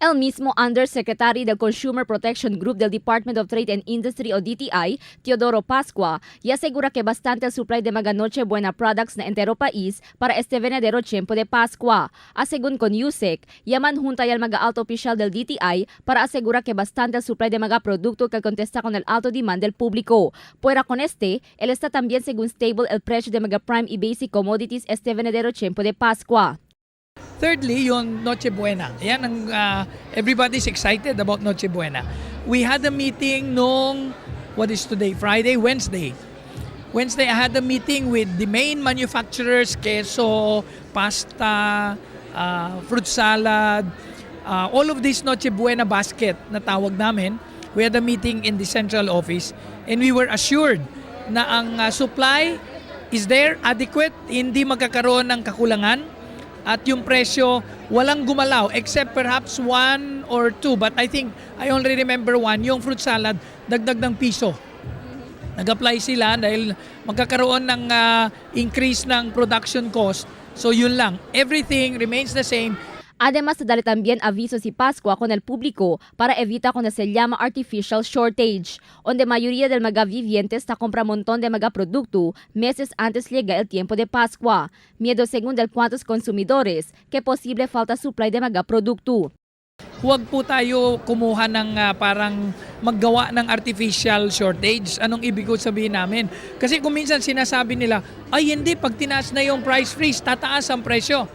El mismo Undersecretary del Consumer Protection Group del Department of Trade and Industry o DTI, Teodoro Pascua, y asegura que bastante el supply de mga Noche Buena products na entero país para este venedero tiempo de Pascua. A según con USEC, yaman junta el mga alto oficial del DTI para asegurar que bastante el supply de mga producto que contesta con el alto demand del público. Fuera con este, él está también según stable el precio de mga prime y basic commodities este venedero tiempo de Pascua. Thirdly, yung Noche Buena. Yan ang everybody's excited about Noche Buena. We had a meeting nung, what is today? Friday, Wednesday. Wednesday, I had a meeting with the main manufacturers, keso, pasta, fruit salad, all of this Noche Buena basket na tawag namin. We had a meeting in the central office and we were assured na ang supply is there, adequate, hindi magkakaroon ng kakulangan at yung presyo walang gumalaw except perhaps one or two, but I think I only remember one, yung fruit salad, dagdag ng piso. Nag-apply sila dahil magkakaroon ng increase ng production cost, so yun lang, everything remains the same. Además de darle también aviso si Pascua con el público para evitar cuando se llama artificial shortage, donde mayoría del mga vivientes está compra montón de mga producto meses antes llega el tiempo de Pascua. Miedo según del cuantos consumidores que posible falta supply de mga producto. Huwag po tayo kumuha ng parang maggawa ng artificial shortage. Anong ibig ko sabihin namin? Kasi kung minsan sinasabi nila, "Ay hindi, pag tinaas na yung price freeze, tataas ang presyo."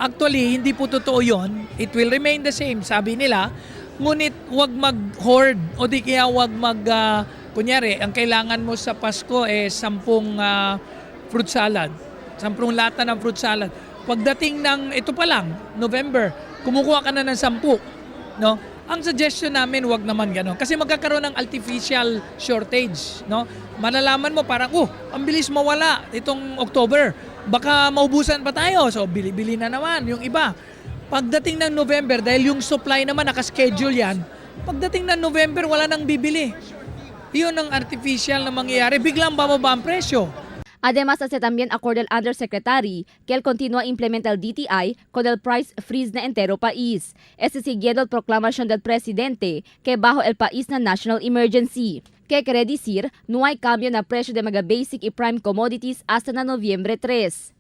Actually, hindi po totoo yon. It will remain the same, sabi nila. Ngunit huwag mag-hoard o di kaya huwag kunyari, ang kailangan mo sa Pasko eh 10 fruit salad. 10 lata ng fruit salad. Pagdating ng, ito pa lang, November, kumukuha ka na ng 10. No? Ang suggestion namin, wag naman gano'n. Kasi magkakaroon ng artificial shortage. No? Malalaman mo parang, "Oh, ang bilis mawala itong October. Baka maubusan pa tayo." So, bili-bili na naman yung iba. Pagdating ng November, dahil yung supply naman nakaschedule yan, pagdating ng November, wala nang bibili. Yun ang artificial na mangyayari. Biglang bababa ang presyo. Además, hace también acuerdo el undersecretary que él continúa implementa el DTI con el price freeze na entero país. Este siguiendo la proclamación del presidente que bajo el país na national emergency. Que quiere decir, no hay cambio na presyo de mga basic y prime commodities hasta na Nobyembre 3.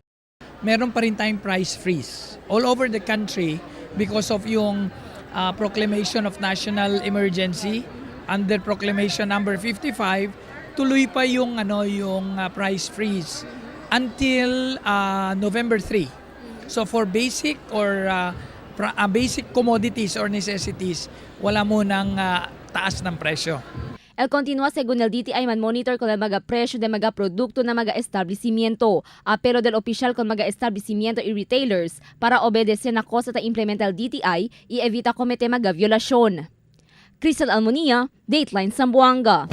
Meron pa rin tayong price freeze all over the country because of yung proclamation of national emergency under Proclamation number 55. Tuloy pa yung ano, yung price freeze until November 3. So for basic or basic commodities or necessities, wala munang taas ng presyo. El continúa según el DTI man monitor con el mga presyo de mga producto na mga establecimiento. Apelo del oficial con mga establecimiento y retailers para obedecer na cosa ta implementa el DTI y evita comete mga violasyon. Crystal Almonia, Dateline Zamboanga.